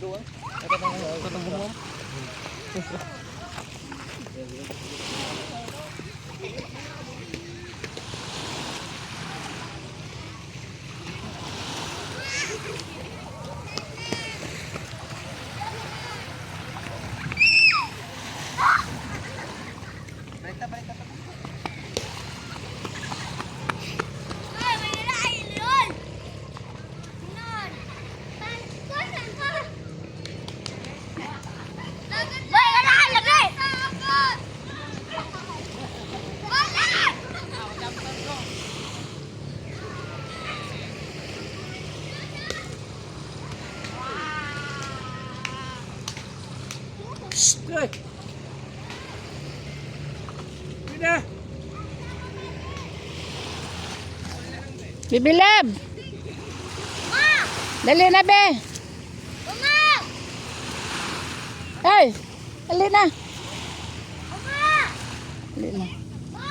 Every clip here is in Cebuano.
Ligo ah. Katong mo. Ay, may nilai, Leon! Non. Saan ka? May nilai, lagi! Wala! Hey. Pina. Bibilab! Ma! Dali na, be! Mama! Ay! Dali na! Mama! Dali na. Ma!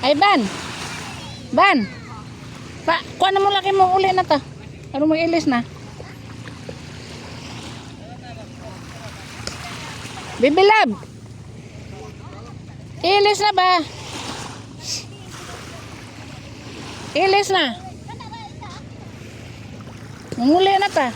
Ay, Ban! Ban! Pa, kuha na mo laki mo uli na ta. Ano mag-ilis na? Bibilab! Ilis na ba? Ilis na. Manguli na ta.